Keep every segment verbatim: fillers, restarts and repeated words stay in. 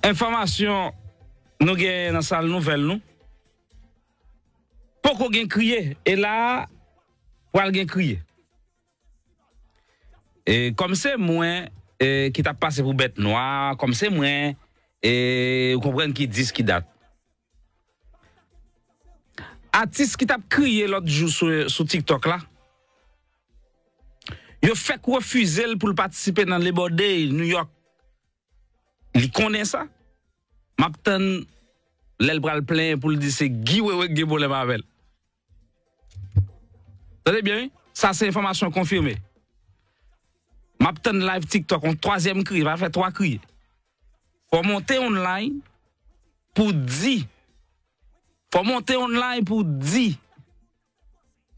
Enfòmasyon nou genyen nan sal nouvèl nou. Poko gen kriye, e la a, pral gen kriye. E kòm se mwen e, ki t ap pase pou bèt nwa, kòm se mwen, e, ou konprann ki dis ki dat. Atis ki t ap kriye lòt jou sou, sou TikTok la, yo fèk refize l pou l patisipe nan Labor Day New York. Li konnen sa. M ap tann lè l pral plenyen pou l di se Guy Wewe k gen pwoblèm avè l. Tande byen, wi. Sa se enfòmasyon konfime. M ap tann live TikTok, yon twazyèm kriye, va fè twa kriye. Fò w monte online pou di. Fò w monte online pou di.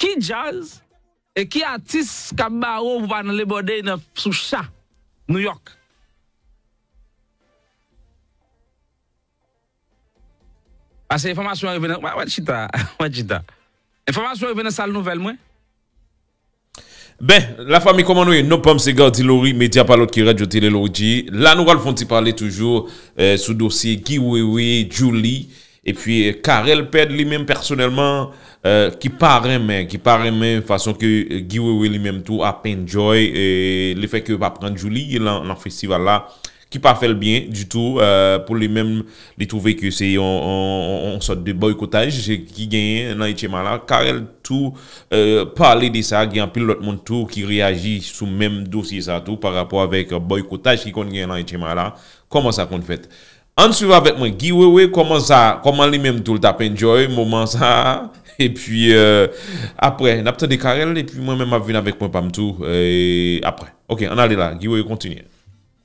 Ki djaz e ki atis k ap bare w pou pa nan Labor Day nan sou cha New York? Pase enfòmasyon an rive nan, wè, wè chita, wè chita. Enfòmasyon an rive nan sal nouvèl mwen. Ben, lafanmi, kòman nou ye? Non pa m se Gardy Laurie, medya pa lòt ke Radyo Tele Laurie. La, nou pral fè yon ti pale toujou eh, sou dosye Guy Wewe, Djouly, epi eh, Carel Pèd li menm pèsonèlman, eh, ki pa renmen, ki pa renmen fason ke eh, Guy Wewe li menm tou ap enjoy eh, lefèt ke yo pa pran Djouly lan, lan festival la, ki pa fè l byen ditou eh, pou li menm, li twouve ke se yon, yon, yon, yon sòt de bòykotaj ki genyen nan H M A la. Carel tou eh, pale de sa, gen anpil lòt moun tou ki reyaji sou menm dosye sa tou pa rapò avèk bòykotaj ki konn genyen nan H M A la. Kòman sa konn fèt? Ann swiv avèk mwen Guy Wewe, kòman sa, kòman li menm tou l t ap enjoy moman sa a. Epi eh, apre, n ap tande Carel, epi mwen menm m ap vin avèk pwen pa m tou eh, apre. Ok, ann ale la, Guy Wewe kontinye.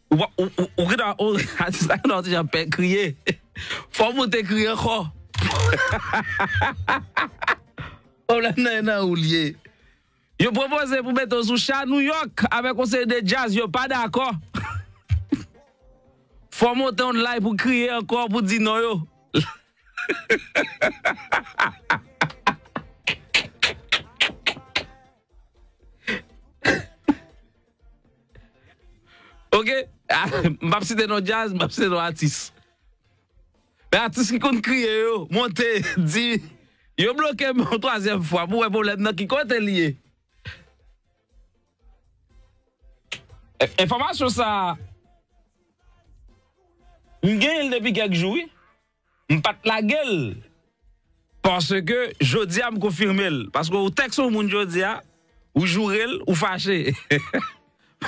Ou pa, ou, ou, ou gentan, ou, atis la gentan yon ti jan pè kriye. Fò w monte kriye ankò. Pwoblèm nan e nan ou l ye. Yo pwopoze pou mete w sou cha New York avèk yon seri de djaz, yo pa dakò. Fò w monte online pou kriye ankò, pou di non yo. Ok? M p ap site non djaz, m p ap site non atis. Men atis ki konn kriye yo, monte, di, yo bloke m yon twazyèm fwa pou wè pwoblèm nan ki kote l ye. Enfòmasyon sa a, m genyen l depi kèk jou, wi. M pa t lage l. Paske jodi a m konfime l. Paske ou tèks yon moun jodi a, ou joure l, ou fache.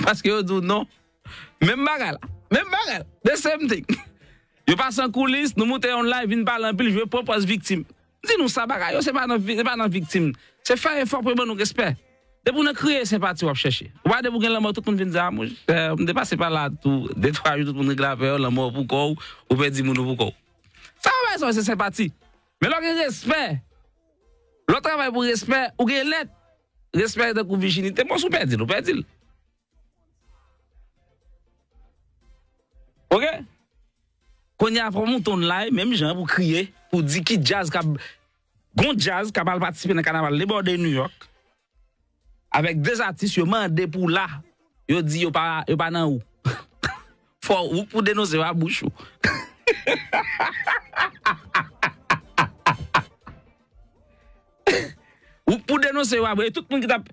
Paske yo di w non. Menm bagay la. Menm bagay la. The same thing. Yo pase an koulis, nou moute yon live, vin pale anpil, jwe pran pòz viktim. M di nou sa bagay yo, se pa nan, se pa nan viktim. Se fè efò pou yo ban nou respè. Depi w nan kriye, senpati w ap chèche. Ou pa depi w gen lanmò, tout moun vin di, a, monchè, m te pase pa la tou. De twa jou, tout moun regle afè yo, lanmò pou kò w, ou pèdi moun ou pou kò w. Sa yo bay sa yo, se senpati. Men lè w gen respè, lè w travay pou respè, ou gen lèt. Respè tankou vijinite, bon, si w pèdi l, ou pèdi l. Ok? Kounye a, fò w monte online, menm jan pou kriye, pou di ki djaz k ap, gon djaz k ap al patisipe nan kanaval Labor Day New York, avèk de atis yo mande pou w la, yo di yo pa, yo pa nan ou. Fò ou pou denonse yo a bouch ou. Ou pou denonse yo a bouch. E tout moun ki t ap,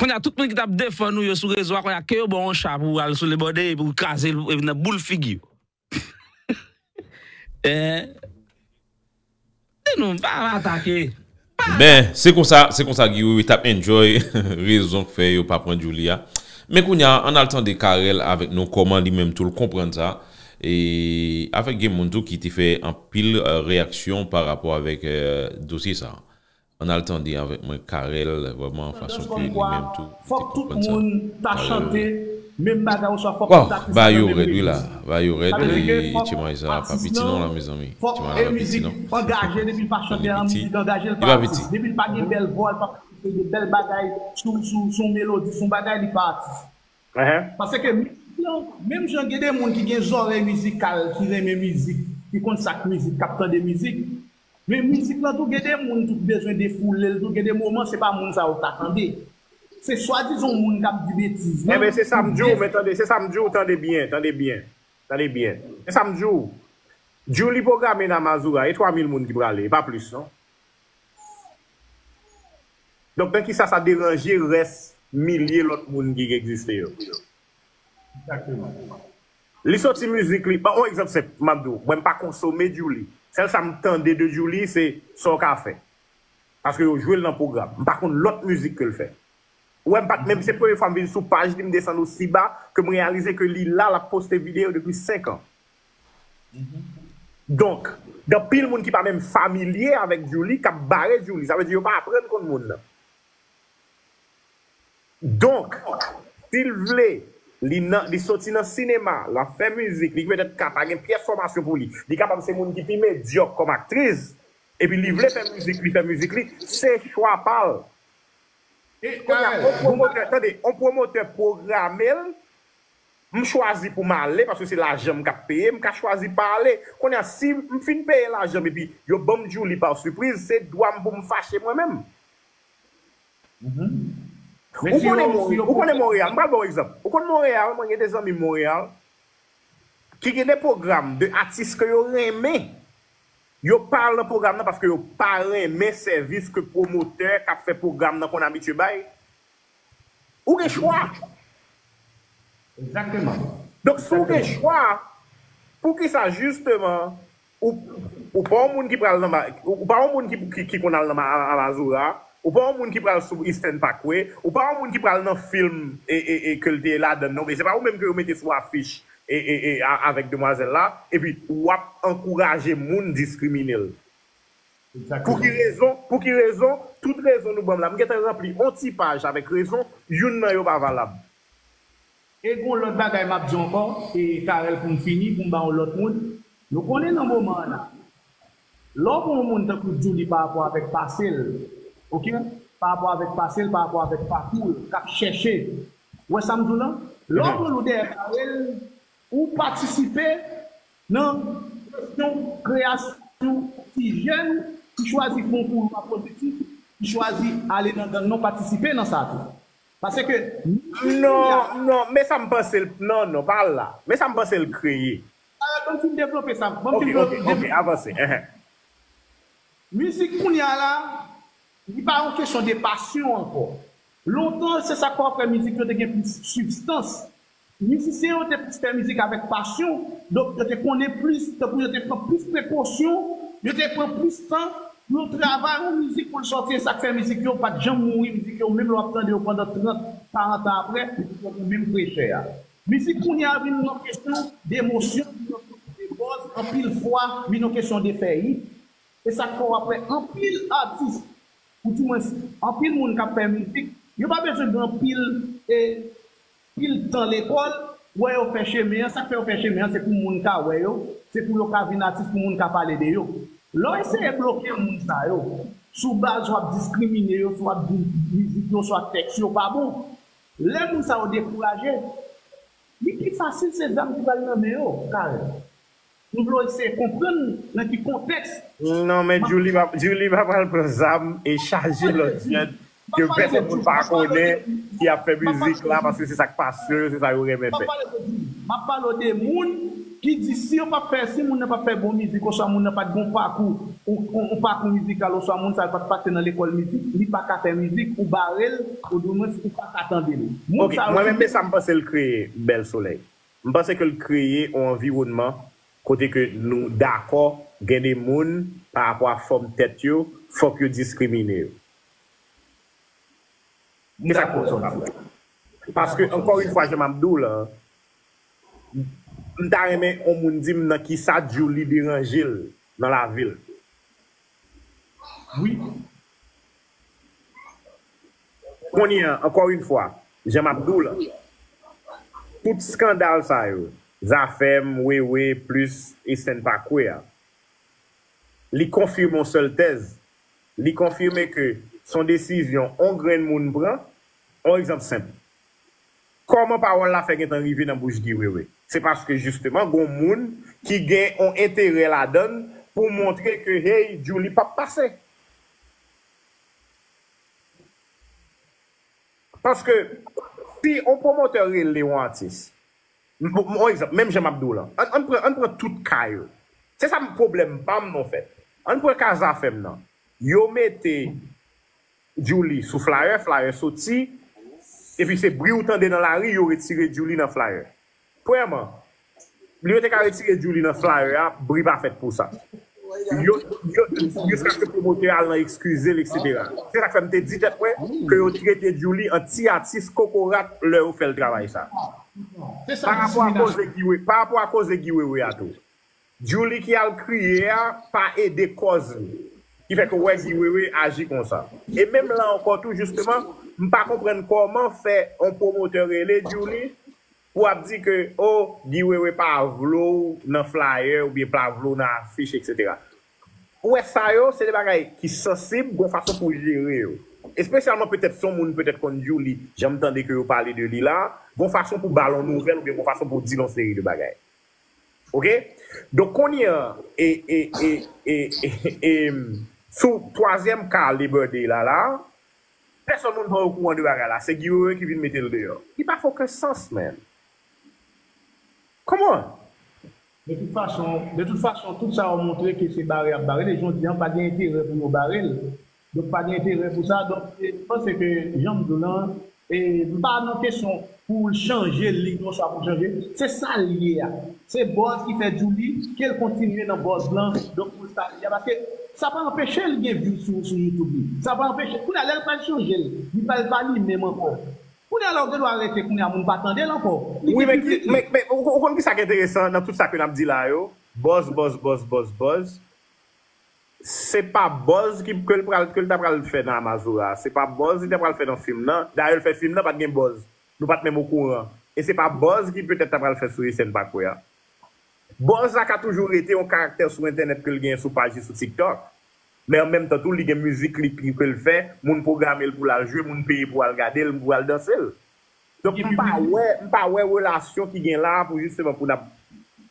kounye a, tout moun ki t ap defann ou yo sou rezo a, kounye a, ke yo ba w yon cha pou w al sou Labor Day, pou w kraze l, epi nan boul figi yo. Eh. Di nou, pa atake. Ben, se konsa, se konsa Guy Wewe t ap enjoy rezon k fè yo pa pran Djouly a. Men kounye a, ann al tande Carel avèk nou, kòman li menm tou l konprann sa. E avèk gen moun tou ki te fè anpil eh, reyaksyon pa rapò avèk eh, dosye sa. Ann al tande avèk mwen Carel, vrèman, fason ke li menm tou, li te konprann sa. Fòk tout moun ta chante menm bagay, oswa fòk tout atis ta nan menm regiz. Bagay yo rèd, wi, la. Bagay yo rèd, e Tchemay sa pa piti non, la, mezanmi. Fòk atis la, fòk, e, mizik angaje, depi l pa chante an mizik angaje, l pa atis. Depi l pa gen bèl vwa, l pa kapab fè de bèl bagay sou, sou, sou yon melodi, sou yon bagay, li pa atis. Paske mizik lan, menm jan gen de moun ki gen zòrèy mizikal, ki renmen mizik, ki konn sa k mizik, k ap tande mizik, men mizik lan tou, gen de moun tou ki bezwen defoule l tou, gen de moman se pa moun sa yo k ta tande. Se swadizan yon moun k ap di betiz lan. Enben, se sa m di w, men tande, se sa m di w, tande byen, tande byen, tande byen. Se sa m di w. Djouly pwograme nan Mazora, e twa mil moun ki prale, e pa plis, non? Donk, nan kisa sa deranje rès milye lòt moun ki egziste yo? Li soti mizik li, ban yon egzanp senp, m ap di w, mwen m pa konsome Djouly. Sèl sa m tande de Djouly, se sa w ka fè. Paske yo jwe l nan pwogram. M pa konn lòt mizik ke l fè. Ou wè, m pa t menm, se premye fwa m vin sou paj li, m desann osi ba, ke m reyalize ke li la, l ap poste videyo depi senk an. Donk, gen anpil moun ki pa menm familye avèk Djouly, k ap bare Djouly. Sa vle di yo pa aprann konn moun nan. Donk, si l vle, li nan, li soti nan sinema, l ap fè mizik, li petèt ka pa gen pyès fòmasyon pou li. Li kapab se moun ki pi medyòk kòm aktris, epi li vle fè mizik, li fè mizik li, se chwa pa l. Kounye a, yon pwomotè, tande, yon pwomotè pwograme l, m chwazi pou m ale, paske se lajan m k ap peye, m ka chwazi pa ale. Kounye a, si m fin peye lajan m epi yo ban m Djouly pa sipriz, se dwa m pou m fache mwen menm. Ou konnen Mon-, ou konnen Monreyal, m pral ba w egzanp. Ou konn Monreyal, mwen gen de zanmi m Monreyal ki gen de pwogram de atis ke yo renmen. Yo pa al nan pwogram nan paske yo pa renmen sèvis ke pwomotè k ap fè pwogram nan konn abitye bay. Ou gen chwa. Egzakteman. Donk, si w gen chwa, poukisa jisteman ou, ou pa yon moun ki pral nan ma-, ou pa yon moun ki, ki, ki konn al nan ma-, Amazura, ou pa yon moun ki pral sou Eastern Parkway, ou pa yon moun ki pral nan fim e, e, e ke l te ladan nan, men se pa ou menm ke yo mete sou afich e, e, e, a, avèk demwazèl la, epi w ap ankouraje moun diskrimine l. Pou ki rezon? Pou ki rezon? Tout rezon nou ban m la. M gentan ranpli yon ti paj avèk rezon, youn nan yo pa valab. E gon lòt bagay m ap di ankò, e Carel pou m fini, pou m ba yon lòt moun. Nou konnen nan moman an la, lè w pran yon moun tankou Djouly pa rapò avèk pase l, oke? Pa rapò avèk pase l, pa rapò avèk pakou l, k ap chèche. Ou wè sa m di w lan? Lè w pran l ou dèyè Carel, ou patisipe nan kesyon kreyasyon ti jèn ki chwazi fè yon kouri pa pozitif, ki chwazi ale nan gang, non, patisipe nan sa tou. Paske, non, non, men sa m panse l, non, non, pa al la. Men sa m panse l kreye. Ban m fin devlope sa, ban m fin devlope. Ok, ok, ok, avanse. Enhen. Mizik kounye a la, li pa yon kesyon de pasyon ankò. Lontan, se sa k fè w ap wè mizik yo te gen plis sibstans. Mizisyen yo te plis fè mizik avèk pasyon, donk yo te konnen plis, tankou yo te pran plis prekosyon, yo te pran plis tan pou yo travay yon mizik pou l sòti, e sa k fè mizik yo pa t janm mouri, mizik yo, menm lè w ap tande yo pandan trant, karant an apre, mizik yo gen menm frechè a. Mizik kounye a vin yon kesyon de emosyon, vin yon kesyon de buzz, anpil fwa, vin yon kesyon de fè hit. E sa k fè w ap wè anpil atis, oudimwens anpil moun k ap fè mizik, yo pa bezwen gen anpil, e, pil tan lekòl, wè yo fè chemen an, sa k fè yo fè chemen an, se pou moun ka wè yo, se pou yo ka vin atis, pou moun ka pale de yo. Lè w eseye bloke moun sa yo, sou baz w ap diskrimine yo, swa mizik yo, swa tèks yo pa bon, lè moun sa yo dekouraje, li pi fasil se zam ki pral nan men yo, Carel. Nou vle w eseye konprann nan ki kontèks. Non, men Djouly pa, Djouly pa pral pran zam e chaje lòt jèn ke pèsonn moun pa konnen ki ap fè mizik la, paske se sa k pasyon yo, se sa yo renmen fè. M ap pale de moun ki di si yo p ap fè, si moun nan p ap fè bon mizik, oswa moun nan pa t gen yon pakou, yon, yon, yon pakou mizikal, oswa moun sa yo pa t pase nan lekòl mizik, li pa ka fè mizik, ou bare l, oudimwens ou pa ka tande l. Moun sa yo, mwen menm, men sa m panse l kreye, Bèl Solèy. M panse ke l kreye yon anviwònman kote ke nou dakò gen de moun pa rapò a fòm tèt yo, fòk yo diskrimine yo. Se sa k pwoblèm la. Paske, ankò yon fwa, jan m ap di w la, m ta renmen yon moun di m nan kisa Djouly deranje l nan lavi l. Wi. Kounye a, ankò yon fwa, jan m ap di w la, tout eskandal sa yo, Zafèm, Wewe, plis Eastern Parkway a, li konfime yon sèl tèz. Li konfime ke se yon desizyon yon grenn moun pran. Yon egzanp senp. Kòman pawòl la fè gentan rive nan bouch Guy Wewe? Se paske jisteman gon moun ki gen yon enterè ladan l pou montre ke, hey, Djouly p ap pase. Paske si yon pwomotè rele yon atis, m, m, yon egzanp, menm jan m ap di w lan, ann, ann pran, ann pran tout ka yo. Se sa m pwoblèm pa m non fèt. Ann pran ka Zafèm nan. Yo mete Djouly sou flyer, flyer soti, epi se bri ou tande nan lari, yo retire Djouly nan flyer. Premyèman, li yo te ka retire Djouly nan flyer a, bri pa fèt pou sa. Yo, yo, jiskaske pwomotè a al nan eskize l, etsetera. Se sa k fè m te di tèt mwen ke yo trete Djouly an ti atis kokorat lè yo fè l travay sa. Pa rapò a koze Guy Wewe, pa rapò a koze Guy Wewe a tou. Djouly ki al kriye a pa ede kòz li. Ki fè ke w wè Guy Wewe aji konsa. E menm la ankò tou, jisteman, m pa konprann kòman fè yon pwomotè rele Djouly pou ap di ke, o, Guy Wewe pa vle w nan flyer oubyen pa vle w nan afich, etsetera. Ou wè sa yo, se de bagay ki sansib, gon fason pou jere yo. Espesyalman petèt se yon moun petèt konn Djouly, jan m tande ke yo pale de li la, gon fason pou ba l yon nouvèl oubyen gon fason pou di l yon seri de bagay. Oke? Donk, kounye a, e, e, e, e, e, e, sou twazyèm ka Labor Day la, la, pèsonn moun pa okouran de bagay la. Se Guy Wewe ki vin mete l deyò. Li pa fè okenn sans, man. Come on! De tout fason, de tout fason, tout sa yo montre ke se bare y ap bare l. E jan w di an, pa gen enterè pou yo bare l. Donk, pa gen enterè pou sa. Donk, e, m panse ke, jan m di w lan, e, m pa nan kesyon pou l chanje liy oswa pou l chanje. Se sa l ye a. Se buzz ki fè Djouly, ke l kontinye nan buzz lan, donk pou l sa li ye a. Paske sa pa anpeche l gen view sou, sou YouTube li. Sa pa anpeche. Kounye a, lè l pral chanje l, li pral pa li menm ankò. Kounye a la, ou gen dwa rete, kounye a, moun pa tande l ankò. Li wi, gen men ki, piblik li. Men, men ou, ou konn ki sa k enteresan nan tout sa ke n ap di la yo? Buzz, buzz, buzz, buzz, buzz. Se pa buzz ki, ke l pral, ke l ta pral fè nan Amazora. Se pa buzz li ta pral fè nan fim nan. Dayè, l fè fim nan, pa t gen buzz. Nou pa t menm okouran. E se pa buzz ki petèt ta pral fè sou esèn pa kwè a. Buzz la ka toujou rete yon karaktè sou entènèt ke l genyen sou paj li sou TikTok. Men an menm tan tou, li gen mizik li ki, ke l fè, moun pwograme l pou l al jwe, moun peye pou al gade l, pou al danse l. Donk, m pa wè, m pa wè relasyon ki gen la pou jisteman pou n ap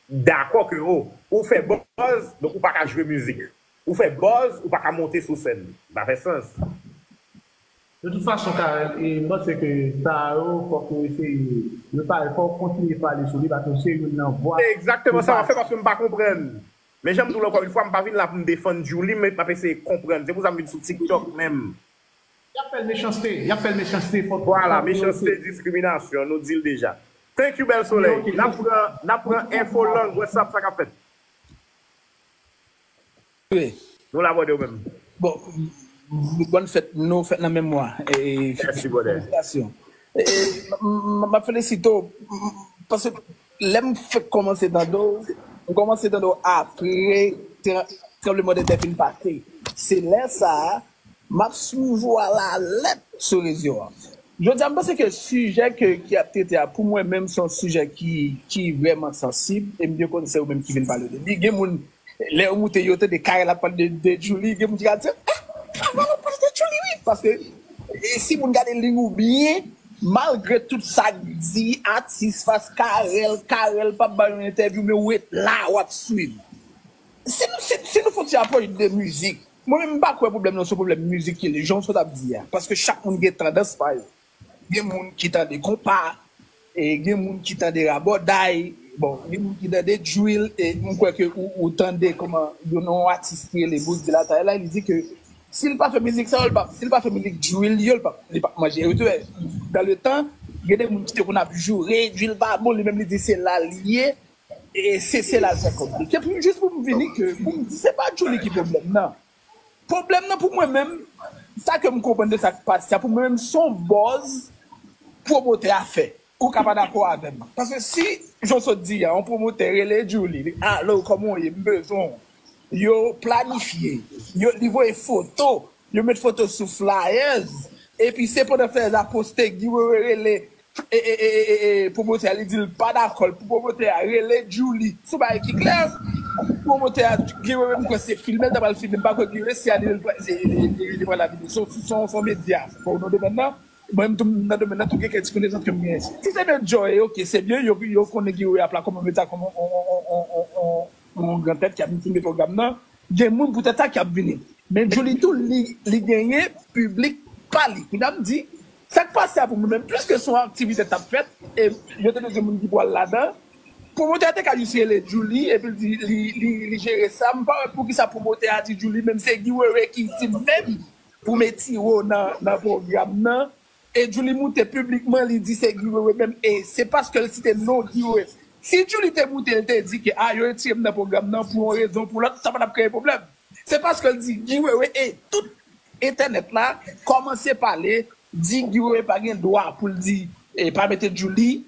dakò ke, o, ou fè buzz, donk ou pa ka jwe mizik. Ou fè buzz, ou pa ka monte sou sèn. Sa pa fè sans. De tout fason, Carel, e m panse ke sa yo, fòk yo eseye, yo pa, fòk kontinye pale sou li, paske se youn nan vwa. Se egzakteman sa w ap fè, paske m pa konprann. Men jan m di w la ankò yon fwa, m pa vin la pou m defann Djouly, men m ap eseye konprann. Se pou sa m vin sou TikTok menm. Y ap fè l mechanste, y ap fè l mechanste, fòk, vwala, fòk yo mechanste, eseye. Diskriminasyon, nou di l deja. Thank you, Bèl Solèy. Ok, ok. N ap pran, n ap pran enfo lang, what's up, sa k ap fèt? Wi. Nou la, brother, ou menm. Bon, bòn fèt, nou fèt nan menm mwa. E, mèsi, brother. Felisitasyon. E, m, m, m ap felisite w, m, paske lè m fèk kòmanse tande w, m kòmanse tande w apre tra-, tranblemanntè fin pase. Se lè sa a, m ap swiv ou alalèt sou rezo a. Jodi a, m panse ke sijè ke, ki ap trete a, pou mwen menm, se yon sijè ki, ki vrèman sansib, e m byen konnen se ou menm ki vin pale de li. Gen moun, lè yo moute, yo tande Carel ap pale de, de Djouly, gen moun ki ka di, "Ah, ah, w ap pale de Djouly, wi." Paske, e si moun gade liy ou byen, malgre tout sa k di, atis fas Carel, Carel p ap bay yon entèvyou, men ou ret la, w ap swiv. Si nou, si, si nou fè yon ti apwòch de mizik, mwen menm m pa kwè pwoblèm nan se yon pwoblèm mizik ki ye, jan w sot ap di a. Paske chak moun gen tandans pa yo. Gen moun ki tande konpa, e gen moun ki tande rabòday, bon, gen moun ki tande drill, e m kwè ke ou, ou tande kòman yon, yon atis ki rele Bouz Dilatay la, li di ke si l pa fè mizik sa yo, l pa, si l pa fè mizik drill yo, l pa, li pa manje. E ou te wè, dans le temps, gen de moun ki te konn ap joure, drill pa bon, li menm li di se la l ye, e se, se la l fè kòb li. Se pou, jis pou m vini ke, pou m di, se pa Djouly ki pwoblèm nan. Pwoblèm nan pou mwen menm, sa ke m konprann de sa k pase a, pou mwen menm, se yon buzz pwomotè a fè. Ou ka pa dakò avè m. Paske si, jan w sot di a, yon pwomotè rele Djouly, li, "Alo, kòman w ye? M bezwen w." Yo planifye, yo, li voye foto, yo met foto sou flyers, epi se pandan flyers la poste, Guy Wewe rele, e, e, e, e, e, e, pwomotè a, li di l pa dakò, pou pwomotè a rele Djouly. Se yon bagay ki klè. Pwomotè a, Guy Wewe, m kwè se filme l ta pral filme, m pa kwè Guy Wewe si a li, li, li, li, li pral la vini. Se, se, se yon medya. Bon, nan domèn nan, mwen menm tou, m nan domèn nan, tou gen kèk ti konesans ke m genyen. Si se de Joy, oke, se byen, yo, yo konnen Guy Wewe ap la kòman medya, kòman on, on, on, on, on, on gran tèt ki ap vin filme pwogram nan. Gen moun poutèt sa ki ap vini. Men Djouly tou, li, li genyen piblik pa li. Kounye a m di, sa k pase a pou mwen menm, pliske se yon aktivite t ap fèt, e yo te bezwen moun ki pral ladan, Pwomotè a te ka jis rele Djouly epi l di li, li, li jere sa. M pa wè poukisa pwomotè a di Djouly, menm se Guy Wewe ki di m menm pou m retire w nan, nan pwogram nan. E Djouly moute piblikman, li di se Guy Wewe menm. E se paske l site non Guy Wewe. Si Djouly te moute, l te di ke, a, yo retire m nan pwogram nan pou yon rezon, pou lòt, sa pa t ap kreye pwoblèm. Se paske l di Guy Wewe e tout entènèt la kòmanse pale, di Guy Wewe pa gen dwa pou l di, e pa mete Djouly.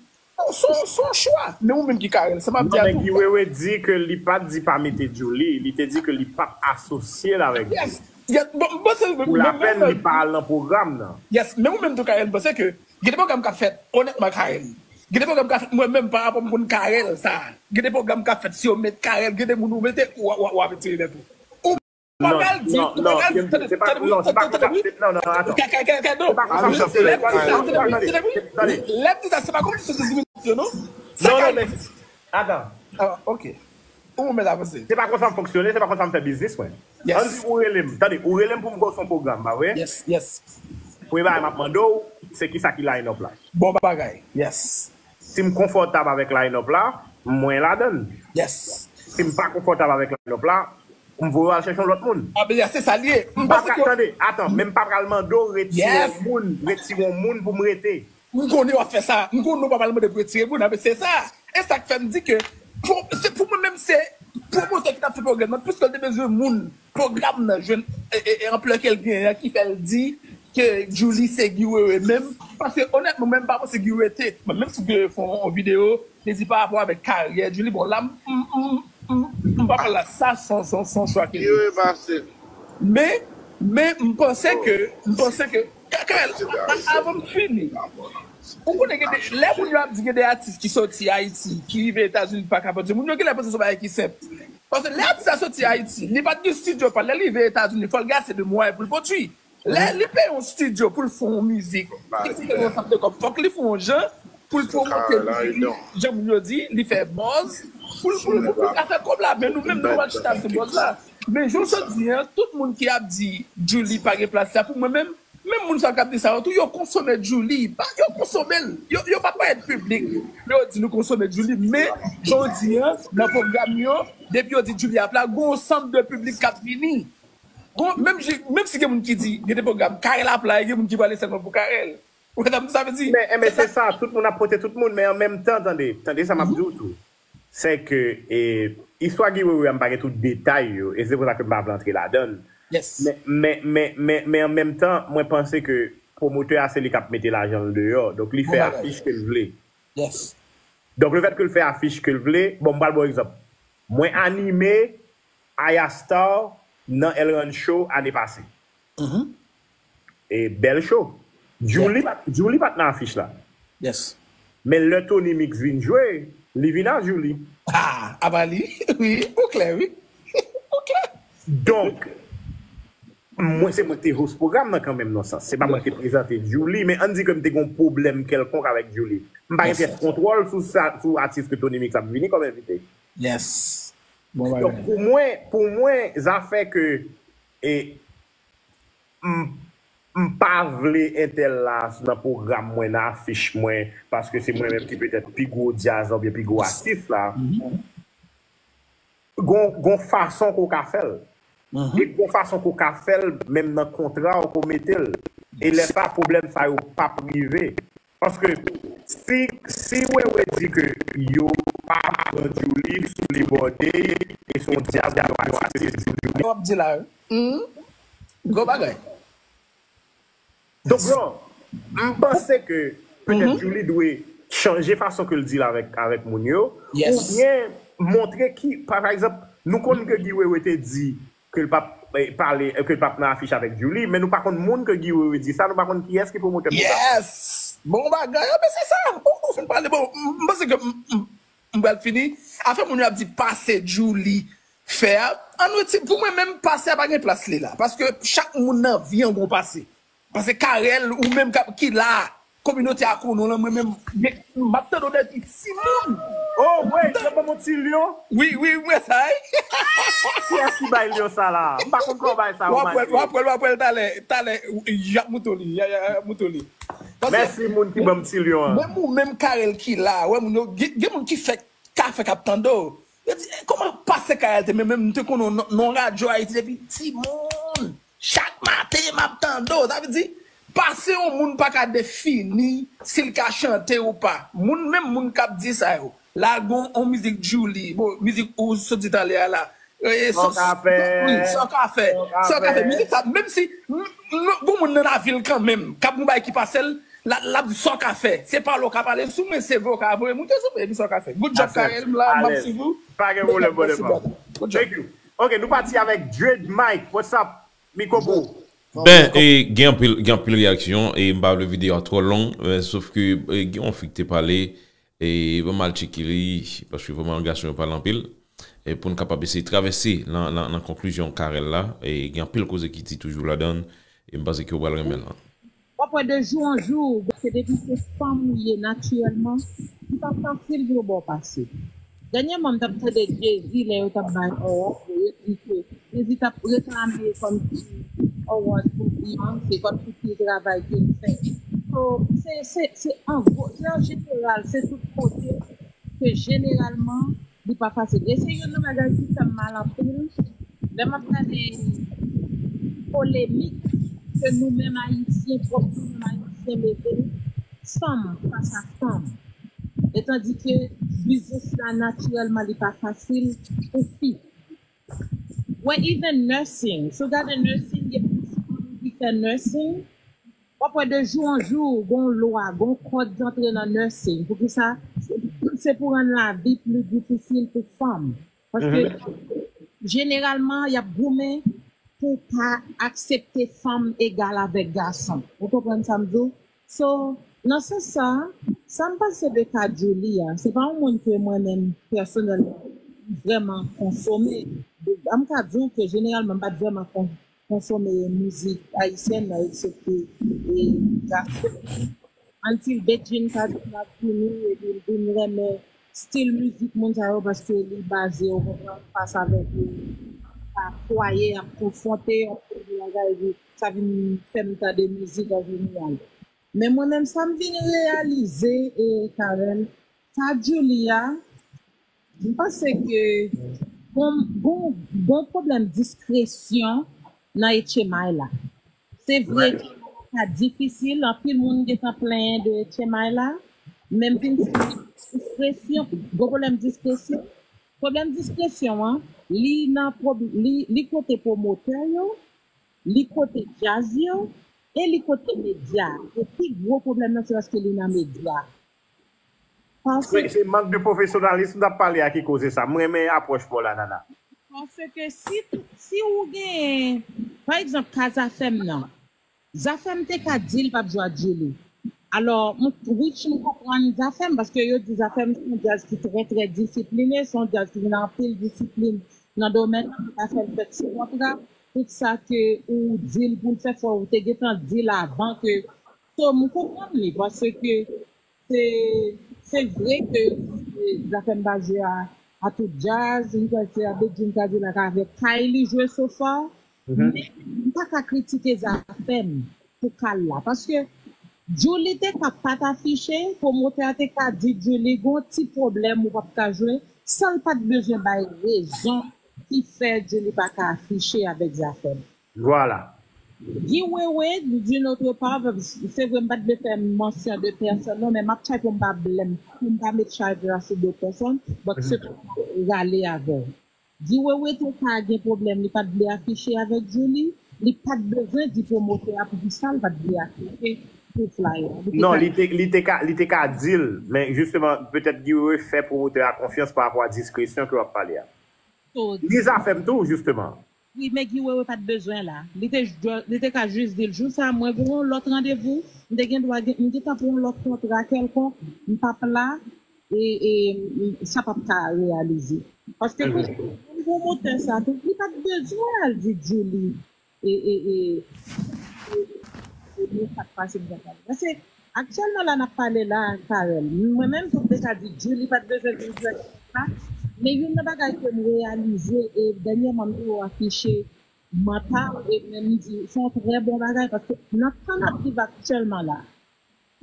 Se yon, se yon chwa. Men ou menm ki Carel, sa m ap di Non, a men tou. Guy Wewe di ke li pa t di pa mete Djouly, li te di ke li p ap asosye l avèk Djouly. Yes. Yes. Bon, bon, se, Pou men, men, lapenn, li men, pa al nan pwogram nan. Yes, men ou menm tou, Carel, m panse ke gen de pwogram k ap fèt, onètman, Carel. Gen de pwogram k ap fèt, mwen menm, pa rapò m konn Carel sa. Gen de pwogram k ap fèt, si yo met Carel, gen de moun ou mete, w, w, w ap retire nèt ou. Ou pa Non, pral di, non, ou pa non, pral di, tande, se pa, tande, non, se pa tande, konsa, tande, se, non, non, atann. Ka, ka, ka, ka, non. Se pa konsa m fonksyone. Tande, tande, tande, tande, tande, tande, tande, tande. Lè m di sa, se pa kòmsi se diskriminisyon, non. Non, non, men, atann. Ah, ok. Ou mèt avanse. Se pa konsa m fonksyone, se pa konsa m fè biznis, mwen. Yes. Ann di ou rele m, tande, ou rele m pou m ba w sou yon pwogram, pa vre? Yes, yes. Premye bagay m ap mande w, se kisa ki line up la. Bon bagay, yes. Si m konfòtab avèk line up la, mwen ladan l. Yes. Si m pa konfòtab avèk line up la, m voye w al chèche yon lòt moun. Ah, ben, se sa l ye. M M pa panse pral, ke tande, atann, men m pa pral mande w retire Yes. yon moun, retire yon moun pou m rete. M konnen w ap fè sa. M konnen w pa pral mande pou retire moun, ah, ben, se sa. E sa k fè m di ke, pou, se pou mwen menm, se pwomotè ki t ap fè pwogram nan, piske l te bezwen moun, pwogram nan jwenn, e, e, e anplè ke l genyen an, ki fè l di ke Djouly se Guy Wewe menm. Paske, onètman, mwen, m pa panse Guy Wewe te, mwen, menm si Guy Wewe fè yon videyo, li di pa rapò avèk karyè Djouly. Bon, la, m, m, m, m, m pa pral la. Sa, se yon, se yon, se yon chwa ke Guy Wewe pase. Men, men, m panse ke, m panse ke, Ka-, Karel, a-, a-, avan m fini, ou konnen gen de, lè moun yo ap di gen de atis ki soti Ayiti, ki rive Etazini, pa ka pwodui, moun yo genlè panse se yon bagay ki senp. Paske lè atis la soti Ayiti, li pa t gen estidyo pa l, lè li rive Etazini, fò l gen ase de mwayen pou l pwodui. Lè li peye yon estidyo pou l fè yon mizik, ki koute yon sant de kòb, fòk li fè yon jan pou l pwomote mizik li, jan moun yo di, li fè buzz, pou l, pou l, pou l ka fè kòb la. Men nou menm, nou pa chita sou buzz la. Men jan w sot di an, tout moun ki ap di Djouly pa gen plas la, pou mwen menm, menm moun sa k ap di sa yo tou, yo konsome Djouly. Pa, yo konsome l. Yo, yo pa parèt piblik. Yo di nou konsome Djouly, men jan w di an, nan pwogram yo, depi yo di Djouly ap la, gon sant de piblik k ap vini. Bon, menm, menm si gen moun ki di, gen de pwogram, Karel ap la, e gen moun ki prale sèlman pou Karel. Ou konprann sa m vle di? Men, men se sa, tout moun ap pote tout moun, men an menm tan, tande, tande sa m ap di w tou. Se ke, e, istwa Guy Wewe a, m pa gen tout detay yo, e se pou sa ke m pa vle antre ladan l. Yes. Men, men, men, men, men an menm tan, mwen panse ke pwomotè a, se li k ap mete lajan l deyò. Donk, li fè afich ke l vle. Yes. Donk, lefèt ke l fè afich ke l vle, bon, m pral ba w egzanp. Mwen anime Aya Star nan El Rancho ane pase. E bèl show. Djouly pa t, Djouly pa t nan afich la. Yes. Men lè Tony Mix vin jwe, li vin a Djouly. Ah, apa li? Wi, ou klè, wi. Ou klè. Donk, mwen, se mwen ki te host pwogram nan kanmenm, nan sans. Se pa mwen ki te prezante Djouly, men ann di ke m te gen yon pwoblèm kèlkonk avèk Djouly. M pa gen pyès kontwòl sou sa, sou atis ke Tony Mix ap vini kòm envite. Yes. Bon bagay. Donk, pou mwen, pou mwen, zafè ke, e, m, m pa vle entèl la nan pwogram mwen, nan afich mwen, paske se mwen menm ki petèt pi gwo djaz la oubyen pi gwo atis la. Gon, gon fason ke w ka fè l. E gon fason ke w ka fè l, menm nan kontra w ke w mete l. E lè sa, pwoblèm sa yo p ap rive. Paske si, si Wewe di ke yo pa pran Djouly sou li bòde, e se yon djaz yo atis Djouly. W ap di la, wi. Gwo bagay. Donk, non, m panse ke petèt Djouly dwe chanje fason ke l deal avèk, avèk moun yo, oubyen montre ki, pa, pa egzanp, nou konn ke Guy Wewe te di ke l p ap, eh, pale, eh, ke l p ap nan afich avèk Djouly, men nou pa konn moun ke Guy Wewe di sa, nou pa konn kiyès ki pwomotè pwogram. Yes! Bon bagay, ah, men se sa. Ou, ou fin pale, bon, m, m panse ke m, m, m pral fini. Afè moun yo ap di pase Djouly fè a, ann retire, pou mwen menm, pase a pa gen plas li la. Paske chak moun nan vi an gon pase. Paske Carel, ou menm k ap, ki la, kominote a konnen w lan, mwen menm, m ap tande w depi timoun. Oh, wait, yo ban m yon ti lyon. Wi, wi, wi, sa, wi. Kiyès ki bay lyon sa la? M pa konn kòman bay sa yo. W ap wè l, w ap wè l, w ap wè l talè, talè, y ap moute w li, y a, y a, y ap moute w li. Paske, mèsi moun ki ban m ti lyon an. Menm ou menm Carel ki la, wè moun yo, gen, gen moun ki fèk kafe k ap tande w. Yo di, "Eh, kòman pase Karèl te?" Men menm m te konnen w nan, nan radyo Ayiti depi timoun. Chak maten, m ap tande w. Sa vle di, pase yon moun pa ka defini si l ka chante ou pa. Moun, menm moun k ap di sa yo. Lage yon, yon mizik Djouly. Bon, mizik ou sot di talè a la. Eh, Sa w ka fè. Wi, sa w ka fè. Sa w ka fè. Mizik sa, menm si m- m- gon moun nan lavil kanmenm, k ap gon bagay ki pase l, la, l ap di sa w ka fè. Se pale w ka pale sou mwen, se vre w ka voye monte sou mwen, epi sa w ka fè. Good job, Karèl, m la, m ap swiv ou. Pa gen pwoblèm, brother. Thank you. Ok, nou pati avèk Dread Mike. What's up, Mikobo? Ben, e, gen anpil, gen anpil reyaksyon, e m pa vle videyo a twò long, men sof ke, e, gen yon fi ki te pale, e ban m al tcheke li, paske vrèman gason yo pale anpil, e pou n kapab eseye travèse nan, nan, nan konklizyon Karèl la, e gen anpil koze ki di toujou ladan l, e m panse ke w pral renmen l. W ap wè de jou an jou, paske depi se fanm ou ye natirèlman, li pa fasil pou yo ba w pase. Dènyèman, m t ap tande Jay-Z lè yo t ap bay award yo, yo di ke Jay-Z t ap reklame kòmsi award pou Beyoncé, kòmsi pou travay ke l fè. So, se, se, se an gwo, se an jeneral, se tout kote ke jeneralman, li pa fasil. E se youn nan bagay ki fè m mal anpil, lè m ap gade polemik ke nou menm Ayisyen, pwòp nou menm Ayisyen mete, fanm fas a fanm. Etandike biznis la natirèlman li pa fasil pou fi. Wè, even nursing, si w gade nursing, gen plis fanm ki fè nursing, w ap wè de jou an jou, gon lwa, gon kòd ki antre nan nursing. Poukisa? Se pou rann lavi pli difisil pou fanm. Paske jeneralman, y ap goumen pou pa aksepte fanm egal avèk gason. Ou konprann sa m di w? So, nan sans sa, sa m panse de ka Djouly a, se pa yon moun ke mwen menm pèsonèlman m vrèman konsome. An m ka di w ke jeneralman m pa t vrèman kon- konsome mizik ayisyèn nan, eksepte e, gason. Until Bedjine ka vin ap vini epi l vin renmen stil mizik moun sa yo paske li baze, ou konprann, fas avèk yo, pa kwaye, ap konfwonte, ap fè bagay, epi sa vin fè m tande mizik an jeneral. Men mwen menm, sa m vin reyalize, e, Carel, sa Djouly a, m panse ke gon, gon, gon pwoblèm diskresyon nan H M I la. Se vre ke sa difisil, anpil moun gentan plenyen de H M I la, men m vin santi diskresyon, gon pwoblèm diskresyon. Pwoblèm diskresyon an, li nan pwob- li, li kote pwomotè yo, li kote djaz yo, e li kote medya. E pi gwo pwoblèm nan se paske li nan medya. Se mank de pwofesyonalis m t ap pale a ki koze sa. M renmen apwòch pa w la, Nana. Paske si, si ou gen, pa egzanp, ka Zafèm nan, Zafèm te ka di l p ap jwe ak Djouly. Alò, m, which m konprann Zafèm, paske yo di Zafèm se yon djaz ki trè, trè disipline, se yon djaz ki gen anpil disiplin nan domèn nan, ki pa fè l fèt sou kontra. Tout sa ke ou di l pou l fè, fò ou te gentan di l avan ke. So, m konprann li, paske se, se vre ke Zafèm pa jwe a, a tout djaz, m kwè se a Bedjine ka di l ak avèk kay li jwe so far, men m pa ka kritike Zafèm pou ka l la, paske Djouly te ka pa t afiche, pwomotè a te ka di Djouly gon ti pwoblèm ou p ap ka jwe, san l pa t bezwen bay rezon ki fè Djouly pa ka afiche avèk Zafèm. Vwala. Guy Wewe, d'une autre part, se vre m pa t vle fè mansyon de pèsòn non, men m ap try pou m pa blame, pou m pa met chaj la sou dòt pèsòn, but se pou m rale avè w. Guy Wewe te ka gen pwoblèm, li pa t vle afiche avèk Djouly, li pa t bezwen di pwomotè a poukisa l pa t vle afiche pou flyer. Non, li te, li te ka, li te ka di l, men jisteman, petèt Guy Wewe fè pwomotè a konfyans pa rapò a diskresyon ke w ap pale a. Ni Zafèm tou, jisteman. Wi, men Guy Wewe pa t bezwen la. Li te, li te ka jis di l, jou sa, mwen gen yon lòt randevou, m te gen dwa, m gentan pran yon lòt kontra kèlkonk, m p ap la, e, e sa p ap ka reyalize. Paske pou, pou pwomotè sa tou, li pa t bezwen al di Djouly, e, e, e, e, e, e, sa k pase m gentan. Paske, aktyèlman la n ap pale la, Carel, mwen menm tou m te ka di Djouly pa t bezwen vin jwe ak sa, men youn nan bagay ke m reyalize, e dènyèman m te wè afiche mantal, e men m di, se yon trè bon bagay, paske nan tan n ap viv aktyèlman la,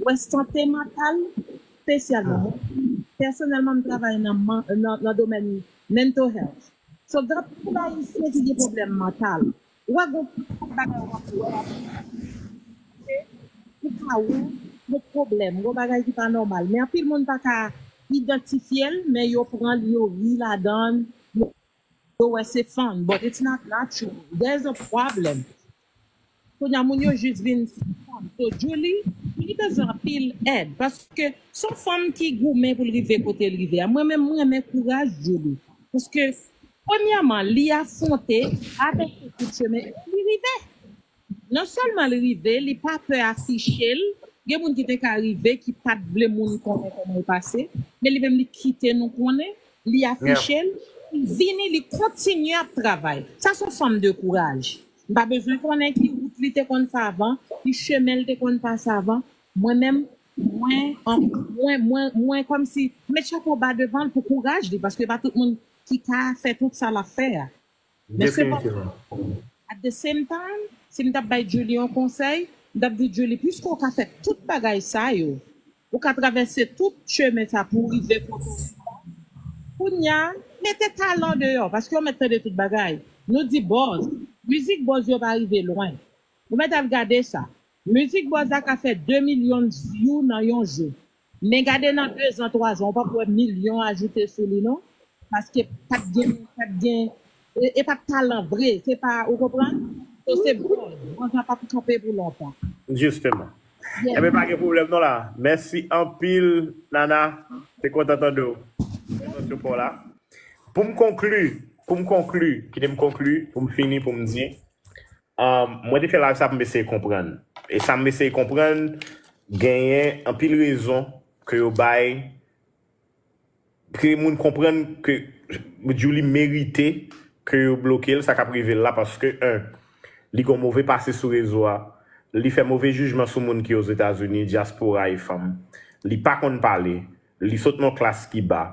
wè sante mantal, espesyalman, Pèsonèlman, m travay nan, nan, nan domèn mental health. So, gen anpil Ayisyen ki gen pwoblèm mantal. Ou wè, gen bagay w ap wè, ou ka wè gen pwoblèm, gen bagay ki pa nòmal. Men anpil moun pa ka idantifye l, men yo pran l, yo ri ladan l, yo wè se fun, but it's not natural. There's a problem. Kounye a, moun yo jis vin fanm. So, Julie, Julie bezwen anpil èd. Paske se yon fanm ki goumen pou l rive kote l rive a. Mwen menm, mwen renmen kouraj Julie. Paske, premyèman, li afwonte, travèse tout chemen, e li rive. Non sèlman li rive, li pa pè afiche l. Gen moun ki te ka rive, ki pa t vle moun konnen kòman l pase. Men li menm, li kite nou konnen. Li afiche l. Li vini, li kontinye ap travay. Sa se yon fanm de kouraj. M pa bezwen konnen ki wout li te konn fè avan, ki chemen l te konn pase avan. Mwen menm, mwen, an- mwen, mwen, mwen kòmsi, m met chapo ba devan l pou kouraj li, paske pa tout moun ki ka fè tout sa l ap fè a. Men sepandan, at the same time, si m t ap bay Julie yon konsèy, m t ap di Julie, piske w ka fè tout bagay sa yo, ou ka travèse tout chemen sa pou w rive kote w ye la. Kounye a, mete talan deyò, paske w mèt tande tout bagay. Nou di buzz. Mizik buzz yo pa rive lwen. Ou mèt al gade sa. Mizik buzz la ka fè de milyon view nan yon jou. Men gade nan de zan, twa zan, ou p ap wè milyon ajoute sou li, non. Paske pa t gen, pa t gen, e, e pa t talan vre, se pa, ou konprann? So, se buzz. Buzz la p ap kanpe pou lontan. Jisteman. Ebyen, pa gen pwoblèm non la. Mèsi anpil, Nana. Te kontan tande w. Prezans yo pa w la. Pou m konkli, pou m konkli, kite m konkli, pou m fini, pou m di, um, mwen te fè live sa pou m eseye konprann. E sa m eseye konprann, genyen anpil rezon ke yo bay ke moun konprann ke Julie merite ke yo bloke l, sa k ap rive l la, paske, en, li gen yon move pase sou rezo a, li fè move jijman sou moun ki Ozetazini, dyaspora e fanm. Li pa konn pale, li sot nan yon klas ki ba,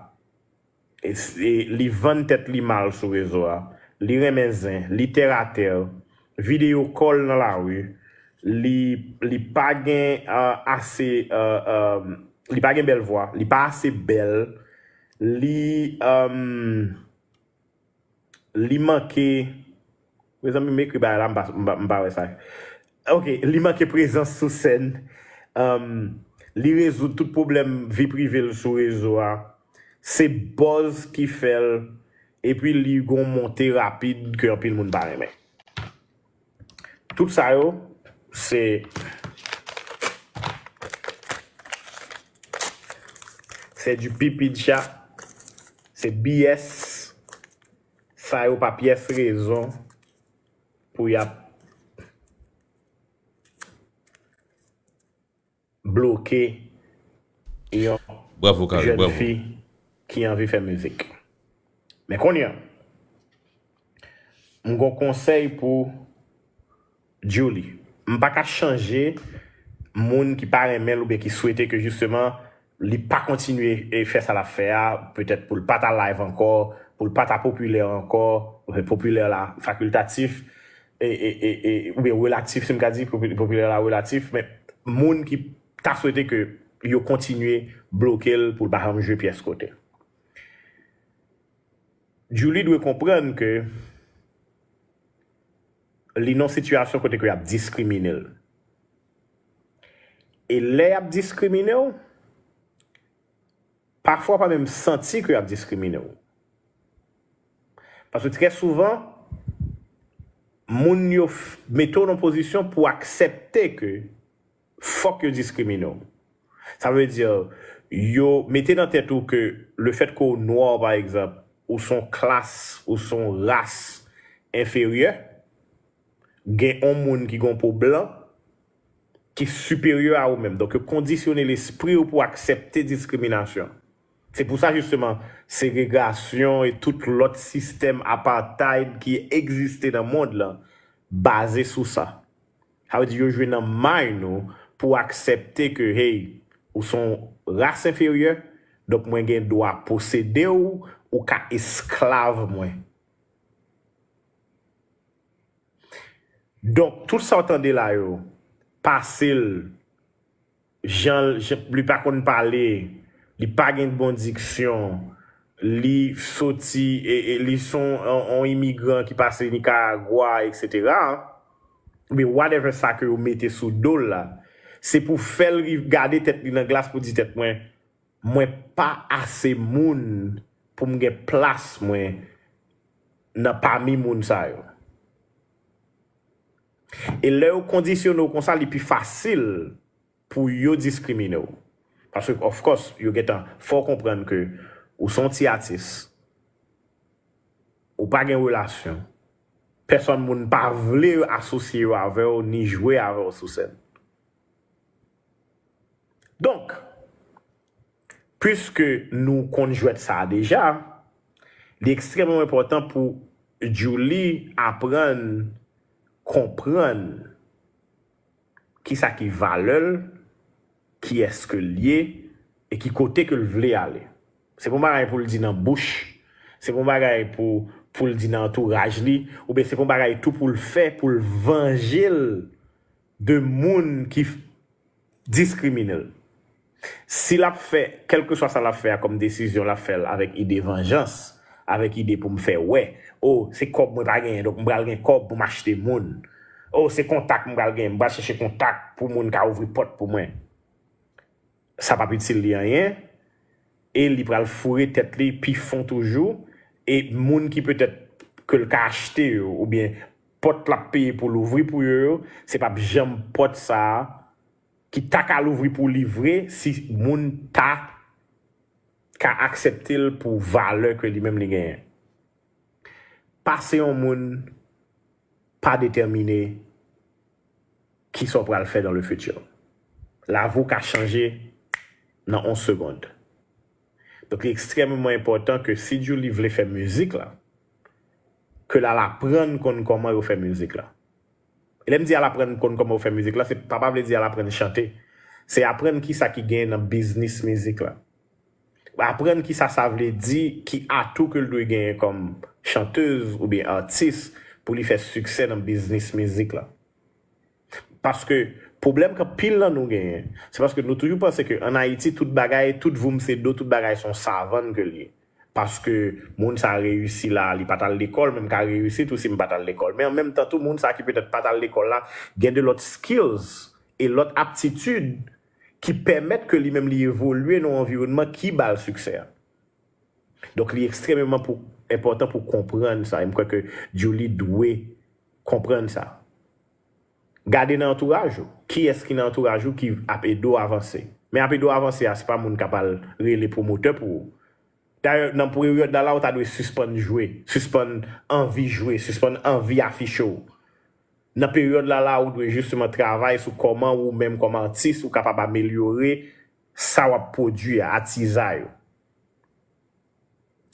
e, e li vann tèt li mal sou rezo a, li renmen zen, li tèratè, videyo kò l nan lari, li, li pa gen, uh, ase, uh, uh, li pa gen bèl vwa, li pa ase bèl, li, um, li manke, mezanmi, m ekri bagay la, m pa, m pa, m pa wè sa. Ok, li manke prezans sou sèn. Um, li rezoud tout pwoblèm vi prive l sou rezo a. Se buzz ki fè l. Epi li gon monte rapid ke anpil moun pa renmen. Tout sa yo, se, se du pipi de chat, se B S. Sa yo pa pyès rezon pou y ap bloke yon jèn fi ki anvi fè mizik. Men kounye a, m gon konsèy pou Julie. M pa ka chanje moun ki pa renmen l oubyen ki swete ke jisteman li pa kontinye e fè sa l ap fè a, petèt pou l pa ta live ankò, pou l pa ta popilè ankò, popilè la fakiltatif, e, e, e, e, oubyen relatif, si m ka di, popi-, popilè la relatif, men moun ki ta swete ke yo kontinye bloke l pou l pa janm jwe pyès kote. Julie dwe konprann ke li nan yon sitiyasyon kote ke y ap diskrimine l. E lè y ap diskrimine w, pafwa w pa menm santi ke y ap diskrimine w. Paske trè souvan, moun yo f-, mete w nan pozisyon pou w aksepte ke fòk yo diskrimine w. Sa vle di, yo mete nan tèt ou ke lefètke w nwa, pa egzanp, ou se yon klas, ou se yon ras enferyè, gen yon moun ki gen yon po blan ki siperyè a ou menm. Donk, yo kondisyone lespri w pou aksepte diskriminasyon. Se pou sa, jisteman, segregasyon e tout lòt sistèm apartheid ki egziste nan mond lan baze sou sa. Sa vle di yo jwe nan mind ou pou aksepte ke, hey, ou se yon ras enferyè, donk mwen gen dwa posede w, ou ka esklav mwen. Donk, tout sa w tande la yo, pase l, jan, jan li pa konn pale, Li pa gen bon diksyon. Li soti, e, e, li se yon, yon, yon imigran ki pase Nicaragua, et cetera. Oubyen whatever sa ke yo mete sou do l la. Se pou fè l riv gade tèt li nan glas pou di tèt mwen, mwen pa ase moun pou m gen plas mwen nan pami moun sa yo. E lè yo kondisyone w konsa, li pi fasil pou yo diskrimine w. Paske, of course, yo gentan fè w konprann ke ou se yon ti atis, ou pa gen relasyon, pèsòn moun pa vle asosye yo avè w, ni jwe avè w sou sèn. Donk, piske nou konn jwèt sa a deja, li ekstrèmman enpòtan pou Djouly aprann konprann kisa ki valè l, kiyès ke l ye, e ki kote ke l vle ale. Se pa yon bagay pou l di nan bouch, se pa yon bagay pou, pou l di nan antouraj li, oubyen se pa yon bagay tou pou l fè, pou l vanje l de moun ki f-, diskrimine l. Si l ap fè, kèlkeswa sa l ap fè a kòm desizyon, l ap fè l avèk ide vanjans, avèk ide pou m fè wè, o, se kòb mwen pa genyen, donk m pral gen kòb pou m achte moun. O, se kontak m pral genyen, m pral chèche kontak pou moun ka ouvri pòt pou mwen. Sa p ap itil li anyen, e li pral foure tèt li pi fon toujou, e moun ki petèt ke l ka achte yo, oubyen pòt l ap peye pou l ouvri pou yo yo, se p ap janm pòt sa a ki ta ka louvri pou li vre si moun ta ka aksepte l pou valè ke li menm li genyen. Pase yon moun pa detèmine kisa w pral fè dans le futur. Lavi w ka chanje nan yon segond. Donk, li ekstrèmman enpòtan ke si Djouly vle fè mizik la, ke l al aprann konn kòman yo fè mizik la. E lè m di al aprann konn kòman yo fè mizik la, se pa, pa vle di al aprann chante. Se aprann kisa ki genyen nan biznis mizik la. Aprann kisa sa vle di, ki atou ke l dwe genyen kòm chantez oubyen atis pou li fè siksè nan biznis mizik la. Paske pwoblèm ke anpil nan nou genyen, se paske nou toujou panse ke ann Ayiti, tout bagay, tout voum se do, tout bagay se yon savann ke l ye. Paske moun sa reyisi la, li pa t al lekòl, men m ka reyisi tou si m pa t al lekòl. Men an menm tan tou, moun sa ki petèt pa t al lekòl la, gen de lòt skills e lòt aptitid ki pèmèt ke li menm li evolye nan yon anviwònman ki ba l siksè a. Donk, li ekstrèmeman pou, enpòtan pou konprann sa. E m kwè ke Djouly dwe konprann sa. Gade nan antouraj ou. Kiyès ki nan antouraj ou ki ap ede w avanse? Men ap ede w avanse a, se pa moun k ap al rele pwomotè pou ou. Dayè, nan peryòd la la, ou ta dwe sispann jwe, sispann anvi jwe, sispann anvi afiche w. Nan peryòd la la, ou dwe jisteman travay sou kòman ou menm kòm atis ou kapab amelyore sa w ap pwodui a, atizay ou.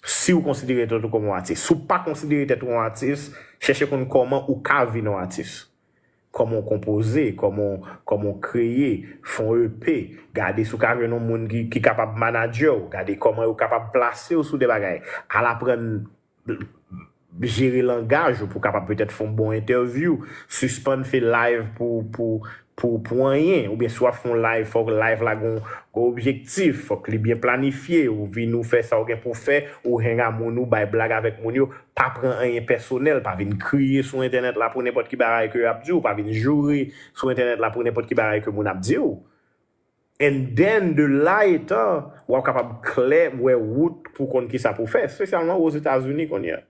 Si w konsidere tèt ou kòm yon atis. Si w pa konsidere tèt ou yon atis, chèche konn kòman ou ka vin yon atis. Kòman w konpoze, kòman w, kòman w kreye, fè yon E P, gade si w ka jwenn yon moun ki, ki kapab manadjè w, gade kòman yo kapab plase w sou de bagay. Al aprann jere langaj ou pou w kapab petèt fè yon bon entèvyou, sispann fè live pou, pou, pou, pou anyen, oubyen si w ap fè yon live, fòk live la gon, gon objektif, fòk li byen planifye, ou vin ou fè sa w gen pou w fè, ou hang a moun ou, bay blag avèk moun yo, pa pran anyen pèsonèl, pa vin kriye sou entènèt la pou nenpòt ki bagay ke y ap di w, pa vin joure sou entènèt la pou nenpòt ki bagay ke moun ap di w. And then, de la etan, w ap kapab klè wè wout pou konn kisa pou fè, espesyalman Ozetazini kounye a.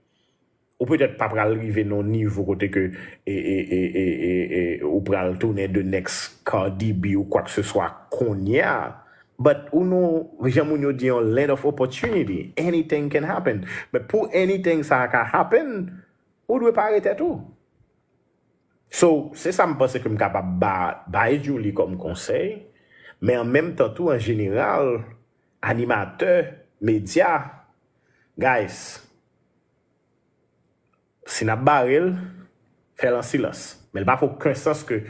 Ou petèt pa pral rive nan yon nivo kote ke e, e, e, e, e, e, ou pral tounen the next Cardi B ou kwakseswa kounye a. But ou know, jan moun yo di yon land of opportunity, anything can happen. But pou anything sa ka happen, ou dwe pare tèt ou. So, se sa m panse ke m kapab ba, bay Djouly kòm konsèy, men an menm tan tou, an jeneral, animatè, medya, guys, si n ap bare l, fè l an silans. Men l pa fè okenn sans ke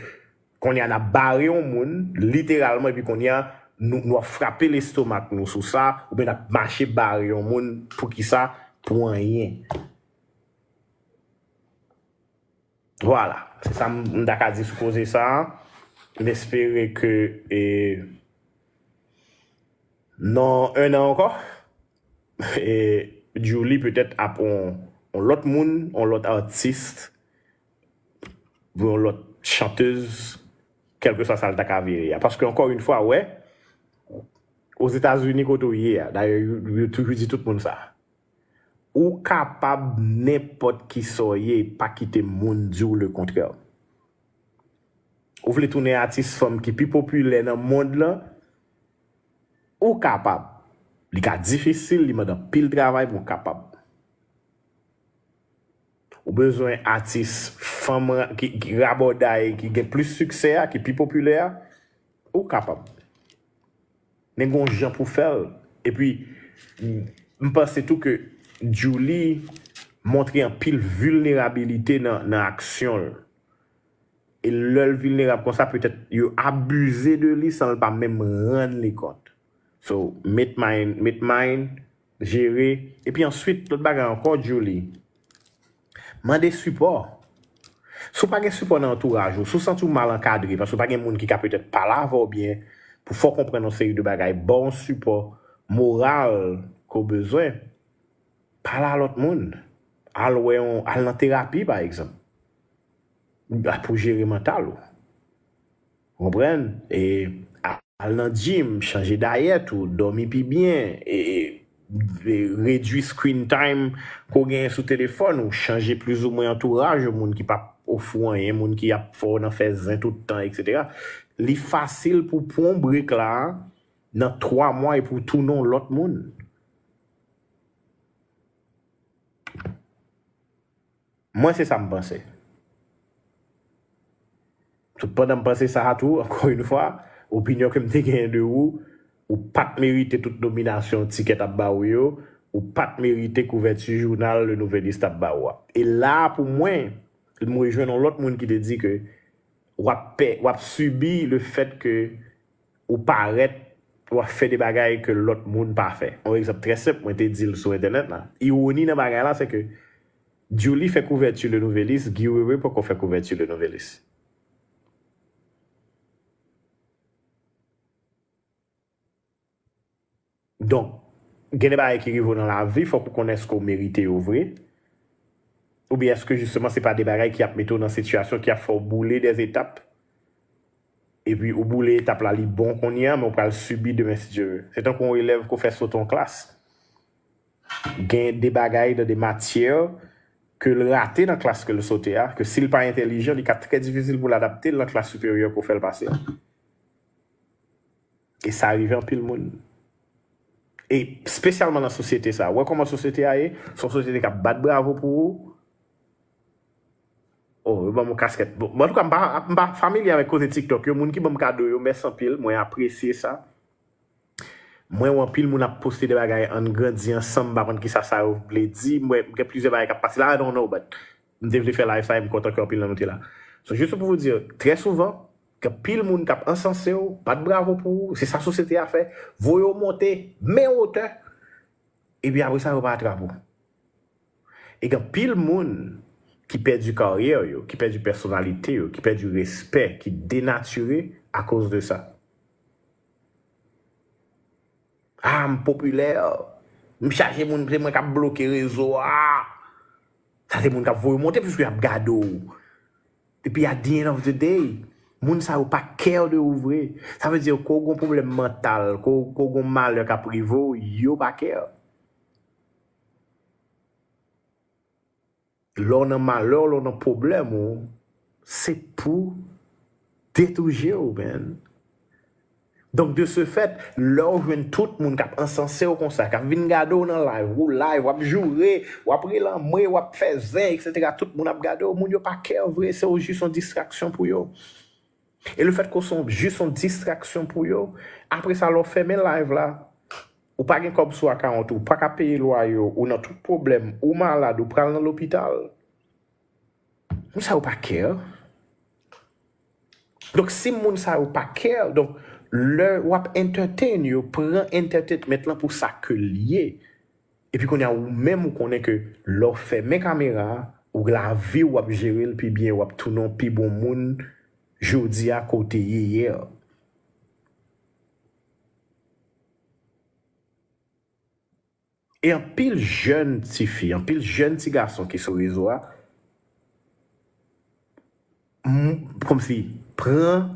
kounye a n ap bare yon moun, literalman, epi kounye a, nou, nou ap frape lestomak nou sou sa, oubyen n ap mache bare yon moun, poukisa? Pou anyen. Vwala, se sa m, m ta ka di sou koze sa a. M espere ke, e, Nan en an ankò, e, Djouly petèt ap on, on lòt moun, on lòt atis, yon lòt chantèz, kèlkeswa sa l ta ka vire a. Paske, ankò yon fwa, wè, Ozetazini kote w ye a, dayè, yo, yo toujou di tout moun sa. Ou kapab nenpòt ki sa w ye, pa kite moun di w lekontrè. Ou vle tounen atis fanm ki pi popilè nan mond lan, ou kapab. Li ka difisil, li mande anpil travay, men ou kapab. Ou bezwen atis fanm ra- ki, ki rabòday, ki gen plis siksè a, ki pi popilè a, ou kapab. Men gon jan pou fè l. Epi, m, m panse tou ke Djouly montre anpil vilnerabilite nan, nan aksyon l. E lè l vilnerab konsa, petèt yo abize de li san l pa menm rann li kont. So, met mind, met mind, jere. Epi answit, lòt bagay ankò, Djouly, mande sipò. Si w pa gen sipò nan antouraj ou, si w santi w mal ankadre, paske w pa gen moun ki ka petèt pale avè w byen, pou fè w konprann yon seri de bagay, ba w sipò moral ke w bezwen, pale a lòt moun. Al wè yon, al nan terapi, pa egzanp. Pou jere mantal ou. Ou konprann? E al nan gym, chanje dayèt ou, dòmi pi byen, e, e, e redui screen time ke w genyen sou telefòn ou, chanje plizoumwen antouraj ou, moun ki p ap ofri w anyen, moun ki ap fè w nan fè zen tout tan, etsetera. Li fasil pou w pran break la, nan twa mwa epi w tounen yon lòt moun. Mwen, se sa m panse. Pandan m panse sa a tou, ankò yon fwa, opinyon ke m te genyen de ou, ou pa t merite tout nominasyon Ticket ap ba ou yo, ou pa t merite kouvèti jounal Le Nouvelliste ap ba ou a. E la a, pou mwen, m rejwenn yon lòt moun ki te di ke w ap pè, w ap sibi le fèt ke ou parèt, w ap fè de bagay ke lòt moun pa fè. Yon egzanp trè senp, mwen te di l sou entènèt la. Iwoni nan bagay la, se ke Djouly fè kouvèti Le Nouvelliste, Guy Wewe poko fè kouvèti Le Nouvelliste. Donk, gen de bagay ki rive w nan lavi, fòk ou konnen èske w merite yo vre, oubyen èske jisteman se pa de bagay ki ap mete w nan sitiyasyon ki ap fè w boule dè etap, epi ou boule etap la, li bon kounye a, men w pral sibi demen, si Dye vle. Se tankou yon elèv ke w fè sote yon klas. Gen de bagay nan de matyè ke l rate nan klas ke l sote a, ke si l pa entèlijan, li ka trè difisil pou l adapte l nan klas siperyè ke w fè l pase a. E sa rive anpil moun. E espesyalman nan sosyete sa. Ou wè kòman sosyete a ye? Se yon sosyete k ap bat bravo pou ou. Oh, yo ban m yon kaskèt. Bon, antouka, m pa, m pa familye avèk koze TikTok yo. Moun ki ban m kado yo, mèsi anpil. Mwen apresye sa. Mwen wè anpil moun ap poste de bagay, ann grandi ansanm, m pa konn kisa sa yo vle di. Mwen, gen plizyè bagay k ap pase la, I don't know, but m te vle fè live sa, e m kontan ke anpil nan nou te la. So, just pou vous dire, trè souvan, gen anpil moun k ap ansanse w, bat bravo pou ou, se sa sosyete a fè, voye w monte, men wotè, epi apre sa, yo pa atrape w. E gen anpil moun ki pèdi karyè yo, ki pèdi pèsonalite yo, ki pèdi respè, ki denatire akoz de sa. Ah, m popilè. M chaje moun, se mwen k ap bloke rezo a. Sa se moun k ap voye w monte, piske y ap gade w. Epi at the end of the day, moun sa yo pa care de ou vre. Sa vle di, ke w gon pwoblèm mantal, ke w, ke w gon malè k ap rive w, yo pa care. Lè w nan malè w, lè w nan pwoblèm ou, se pou detwi je w, man. Donk, de ce fait, lè w jwenn tout moun k ap ansanse w konsa, k ap vin gade w nan live, ou live, w ap joure, w ap rele anmwe, w ap fè zen, etsetera, tout moun ap gade w, moun yo pa care vre, se w jis yon distraksyon pou yo. E le fèt ke w se yon, jis yon distraksyon pou yo, apre sa, lè w fèmen live la, ou pa gen kòb sou akawont ou, ou pa ka peye lwaye w, ou nan tout pwoblèm, ou malad, ou pral nan lopital. Moun sa yo pa care. Donk, si moun sa yo pa care, donk, lè w ap entertain yo, pran entertainment lan pou sa ke l ye. Epi kounye a, ou menm, ou konnen ke lè w fèmen kamera a, ou lavi w ap jere l pi byen, w ap tounen yon pi bon moun jodi a ke w te ye yè. E anpil jèn tifi, anpil jèn ti gason ki sou rezo a, m- kòmsi pran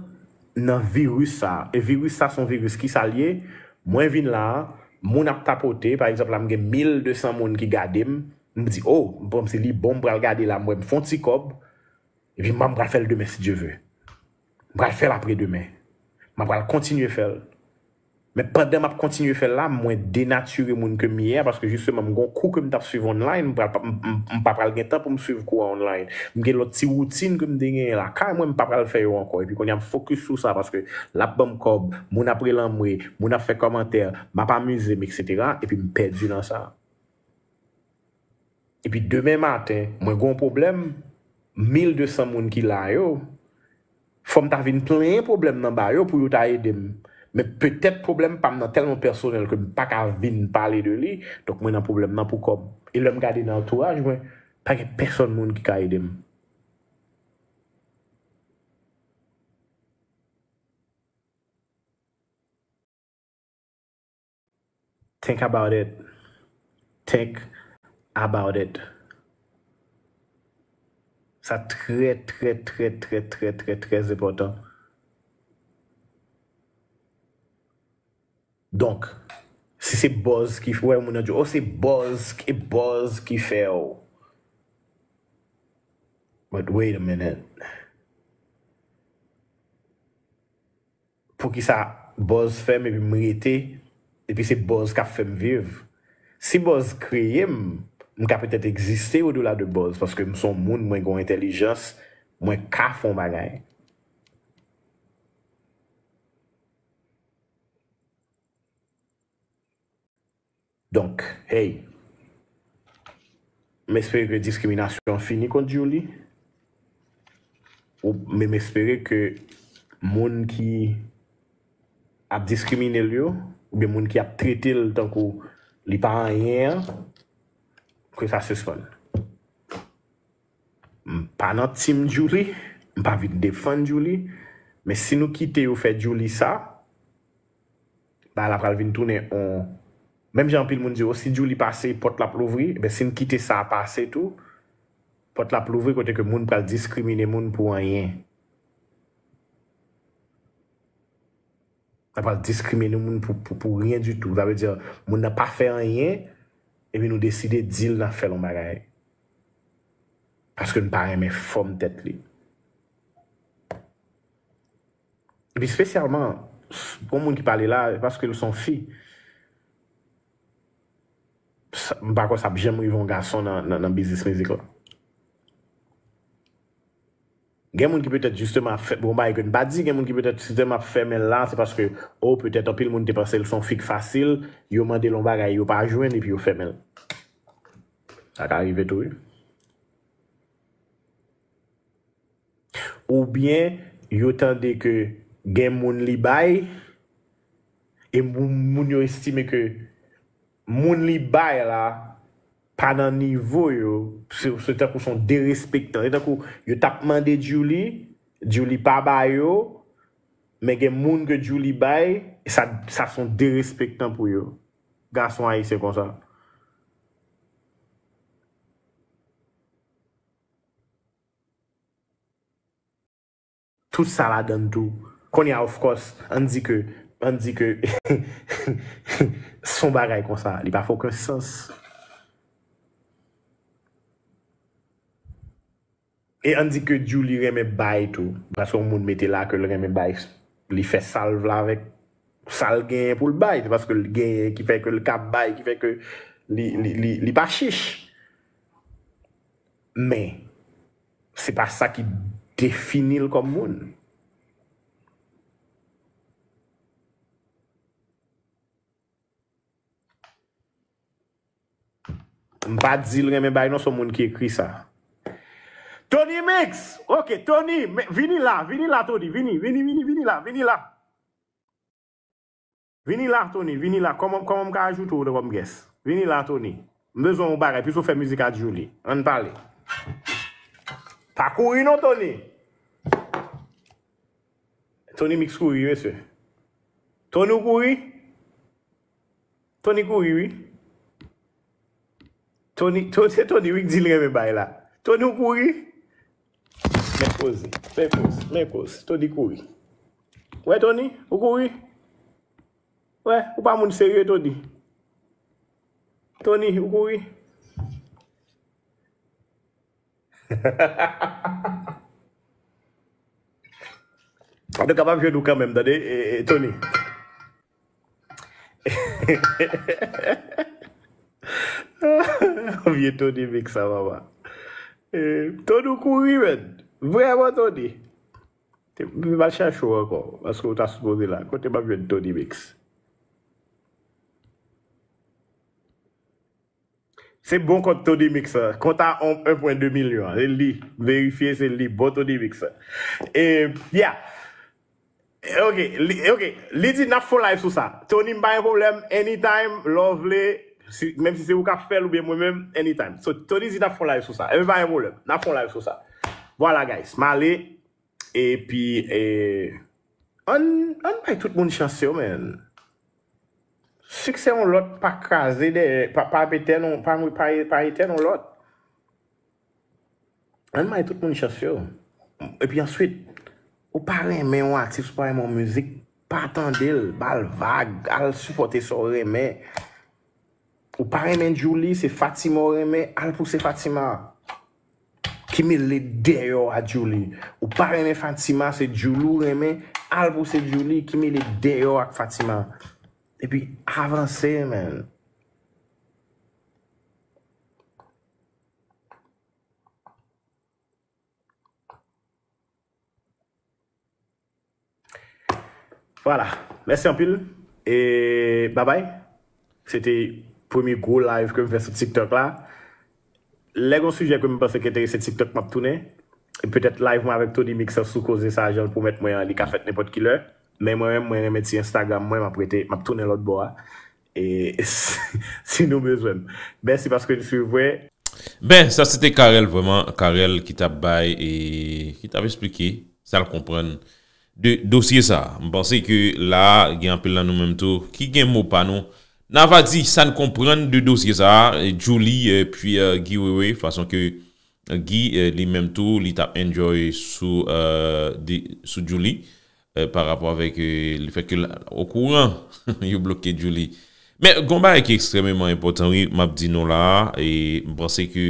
nan viris sa. E viris sa se yon viris ki sa l ye? Mwen vin la, moun ap tapote, pa egzanp la m gen mil de san moun ki gade m, m di, o, kòmsi li bon, m pral gade la, m wè m fè yon ti kòb, epi m pral fè l demen si Dye ve. M pral fè l apre demen. M pral kontinye fè l. Men pandan m ap kontinye fè l la, mwen denatire moun ke m ye a, paske jisteman m gon kou ke m t ap swiv online, m pral pa- m- m- m pa pral gen tan pou m swiv kou a online. M gen lòt ti woutin ke m te genyen lakay mwen, m pa pral fè yo ankò. Epi kounye a m fokis sou sa, paske l ap ban m kòb, moun ap rele anmwe, moun ap fè kòmantè, m ap amize m, etsetera. Epi m pèdi nan sa. Epi demen maten, mwen gen yon pwoblèm, mil de san moun ki la yo, fò m ta vin plenyen pwoblèm nan ba yo pou yo ta ede m. Men petèt pwoblèm pa m nan tèlman pèsonèl ke m pa ka vin pale de li, donk mwen nan pwoblèm nan pou kò m. E lè m gade nan antouraj mwen, pa gen pèsòn moun ki ka ede m. Think about it. Think about it. Sa trè, trè, trè, trè, trè, trè, trè enpòtan. Donk, si se buzz ki fè, wè, moun nan di, oh, se buzz, e buzz ki fè w. But wait a minute. Poukisa buzz fè m epi m rete, epi se buzz k ap fè m viv? Si buzz kreye m, m ka petèt egziste odela de buzz, paske m se yon moun, mwen gen yon entèlijans, mwen ka fè yon bagay. Donk, hey, m espere ke diskriminasyon an fini kont Djouly. Ou, men m espere ke moun ki ap diskrimine l yo, oubyen moun ki ap trete l tankou li pa anyen an, ke sa sispann. M pa nan team Djouly, m pa vin defann Djouly, men si nou kite yo fè Djouly sa, bagay la pral vin tounen on. Menm jan anpil moun di, o, si Djouly pase, pòt la ap louvri, ebyen si n kite sa pase tou, pòt la ap louvri kote ke moun pral diskrimine moun pou anyen. N ap pral diskrimine moun pou, pou, pou ryen ditou. Sa vle di, moun nan pa fè anyen, epi nou deside di l n ap fè l yon bagay. Paske n pa renmen fòm tèt li. Epi espesyalman, s- pou moun ki pale la, paske l se yon fi. Sa- M pa kwè sa ap janm rive yon gason nan, nan, nan biznis mizik la. Gen moun ki petèt jisteman ap fè, bon, bagay ke n pa di, gen moun ki petèt jisteman ap fèmen l la, se paske, o, petèt anpil moun te panse l se yon fi k fasil, yo mande l yon bagay, yo pa jwenn, epi yo fèmen l. Sa ka rive tou, wi. Oubyen, yo tande ke gen moun li bay, e moun, moun yo estime ke moun li bay la pa nan nivo yo, se, se tankou se yon derespektan. Se tankou yo t ap mande Djouly, Djouly pa ba yo, men gen moun ke Djouly bay, e sa, sa se yon derespektan pou yo. Gason ayisyen konsa. Tout sa ladann tou. Kounye a, of course, ann di ke, ann di ke se yon bagay konsa, li pa fè okenn sans. E ann di ke Djouly renmen bay tou, paske yon moun mete la ke l renmen bay, li fè sa l vle avèk sa l genyen pou l bay, se paske l genyen ki fè ke l ka bay, ki fè ke li, li, li, li pa chich. Men, se pa sa ki defini l kòm moun. M pa di l renmen bay non, se yon moun ki ekri sa. Tony Mix! Ok, Tony, men- vini la, vini la, Tony, vini, vini, vini, vini la, vini la. Vini la, Tony, vini la. Kòman, kòman m ka ajoute w kòm guest? Vini la, Tony. M bezwen yon bagay, piske w fè mizik a Djouly. Ann pale. Pa kouri non, Tony. Tony Mix kouri, mesye. Tony, ou kouri? Tony kouri, wi. Tony, Tony, Tony, wi, k di l renmen bay la. Tony, ou kouri? Men koze, men koze, men koze. Tony kouri. Wè, Tony, ou kouri? Wè, ou pa moun serye, Tony. Tony, ou kouri? Antouka, m ap jwenn ou kanmenm, tande, e, e, Tony. Vye Tony Mix sa, papa. E, Tony, ou kouri, menn. Vrèman, Tony. Te, m al chache w ankò, paske w ta sipoze la. Kote m ap jwenn Tony Mix? Se bon kont Tony Mix la. Kont a yon pwen de milyon an. Se li. Verifye, se li. Bon Tony Mix la. E, yeah. Ok, li, ok. Li di n ap fè yon live sou sa. Tony, m pa gen pwoblèm. Anytime, lè w vle. Si, menm si se ou k ap fè l oubyen mwen menm, anytime. So, Tony di n ap fè yon live sou sa. Ebyen, pa gen pwoblèm. N ap fè yon live sou sa. Vwala, guys. M ale. Epi, e, ann, ann bay tout moun chans yo, man. Siksè yon lòt pa kraze dèyè, pa, pa etèn, pa, pa, pa etèn yon lòt. Ann bay tout moun chans yo. Epi answit, ou pa renmen yon atis, ou pa renmen yon mizik, pa tande l, ba l vag, al sipòte sa w renmen. Ou pa renmen Djouly, se Fatima w renmen, al pouse Fatima. Ki mele deyò a Djouly. Ou pa renmen Fatima, se Djouly w renmen, al pouse Djouly, ki mele deyò ak Fatima. Epi avanse, man. Vwala. Mèsi anpil. E babay. Se te premye gwo live ke m fè sou TikTok la. Lè gon sijè ke m panse ki enterese TikTok, m ap tounen. E petèt live mwen avèk Tony Mix sou koze sa, jan l pwomèt mwen an, li ka fèt nenpòt ki lè. Men mwen menm, mwen renmen ti Instagram mwen, m ap rete, m ap tounen lòt bò a. E si nou bezwen m. Mèsi paske n swiv mwen. Ben, sa se te Carel, vrèman, Carel ki t ap bay e ki t ap esplike sa l konprann de dosye sa a. M panse ke la, gen anpil nan nou menm tou ki gen mo pa nou. N a va di sa n konprann de dosye sa a, e Djouly, epi, e, Guy Wewe, fason ke Guy, e, li menm tou, li t ap enjoy sou, e, de, sou Djouly, e, pa rapò avèk, e, lefèt ke l okouran yo bloke Djouly. Men, gon bagay ki ekstrèmeman enpòtan, wi, m ap di nou la a, e m panse ke,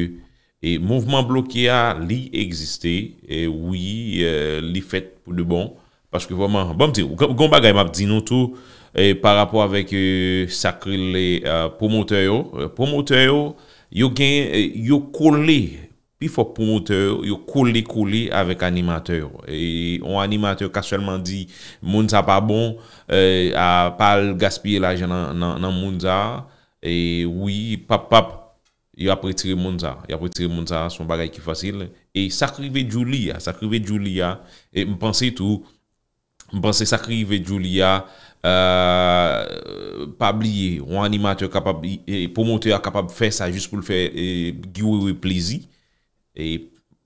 e, mouvman bloke a, li egziste, e wi, e, li fèt pou de bon, paske vrèman, ban m di w, gon, gon bagay m ap di nou tou, e, pa rapò avèk, e, sa k rele, e, pwomotè yo, e, pwomotè yo, yo gen, e, yo kole, pifò pwomotè yo, yo kole kole avèk animatè yo. E yon animatè ka sèlman di, moun sa pa bon, e, a, pa al gaspiye lajan nan, nan, nan moun sa, e wi, pap, pap, y ap retire moun sa, y ap retire moun sa, se yon bagay ki fasil. E sa k rive Djouly a, sa k rive Djouly a, e m panse tou, m panse sa k rive Djouly a, e, pa bliye, yon animatè kapab, e, pwomotè a kapab fè sa jis pou l fè, e, Guy Wewe plezi. E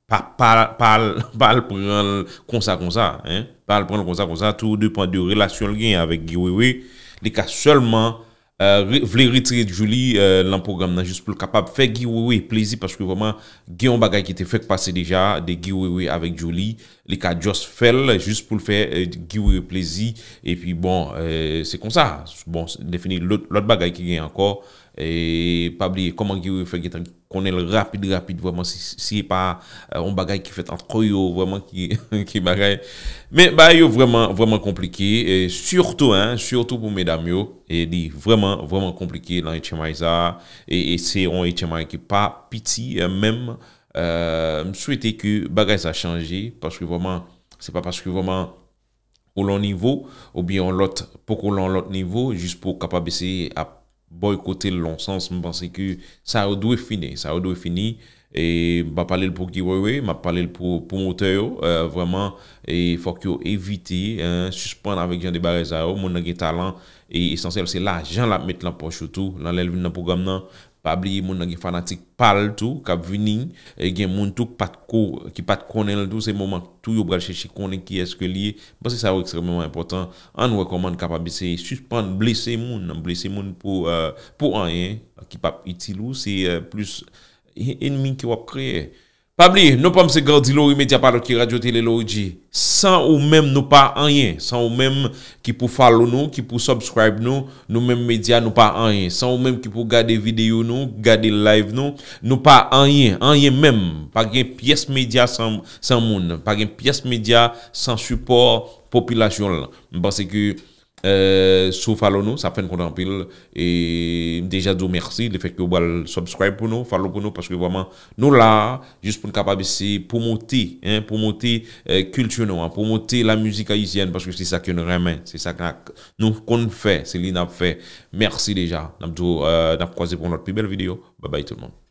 pa, pa, pa, pa al pran l konsa, konsa, en. Pa al pran l konsa, konsa. Tou depann de relasyon l genyen avèk Guy Wewe. Li ka sèlman, e, re-, vle retire Djouly, e, nan pwogram nan jis pou l kapab fè Guy Wewe plezi, paske vrèman, gen yon bagay ki te fèk pase deja de Guy Wewe avèk Djouly. Li ka just fè l jis pou l fè, e, Guy Wewe plezi. Epi bon, e, se konsa. Bon, lè fini, lòt, lòt bagay ki gen ankò. E pa bliye kòman Guy Wewe fè gentan konnen l rapid, rapid, vrèman, si, si se pa, e, yon bagay ki fèt ant yo, vrèman, ki, ki bagay. Men bagay yo vrèman, vrèman konplike, e sitou, en, sitou pou medam yo, e li vrèman, vrèman konplike nan H M I sa, e, e se yon H M I ki pa piti, e, menm, e, m swete ke bagay sa chanje, paske vrèman, se pa paske vrèman, ou lan nivo, oubyen yon lòt, poko lan lòt nivo, jis pou w kapab eseye ap bòykote l lan sans, m panse ke sa yo dwe fini, sa yo dwe fini, e m pa pale l pou Guy Wewe, m ap pale l pou pwomotè yo, e, vrèman, e fòk yo evite, en, sispann avèk jan de bagay sa yo, moun nan gen talan, e esansyèl se lajan l ap met lan pòch ou tou, lan lè l vin nan pwogram nan, Pa bliye moun nan gen fanatik pa l tou k ap vini. E gen moun tou k pa t ko, ki pa t konnen l tou. Se moman tou yo pral chèche konnen kiyès ke l ye. M panse sa yo ekstrèmeman enpòtan. Ann wè kòman n kapab eseye sispann blese moun. Blese moun pou, euh, pou anyen ki p ap itil ou. Se, euh, plis e-, enmi ke w ap kreye. Pa bliye, non pa m se Gardy Laurie, medya pa lòt ke Radyo Tele Laurie G. San ou menm, nou pa anyen. San ou menm ki pou follow nou, ki pou subscribe nou, nou menm medya, nou pa anyen. San ou menm ki pou gade videyo nou, gade live nou, nou pa anyen. Anyen menm. Pa gen pyès medya san, san moun. Pa gen pyès medya san sipò popilasyon l lan. M panse ke Euh, si w follow nou, sa fè n kontan anpil. E m deja di w mèsi, lefètke w pral subscribe pou nou, follow pou nou, paske vrèman, nou la, jis pou n kapab eseye pwomote, hein, pwomote, euh, kilti nou an, pwomote la mizik ayisyèn, paske se sa ke nou renmen, se sa ke nou konn fè, se li n ap fè. Mèsi deja. N ap di w, euh, n ap kwaze pou yon lòt pi bèl videyo. Bye bye tout moun.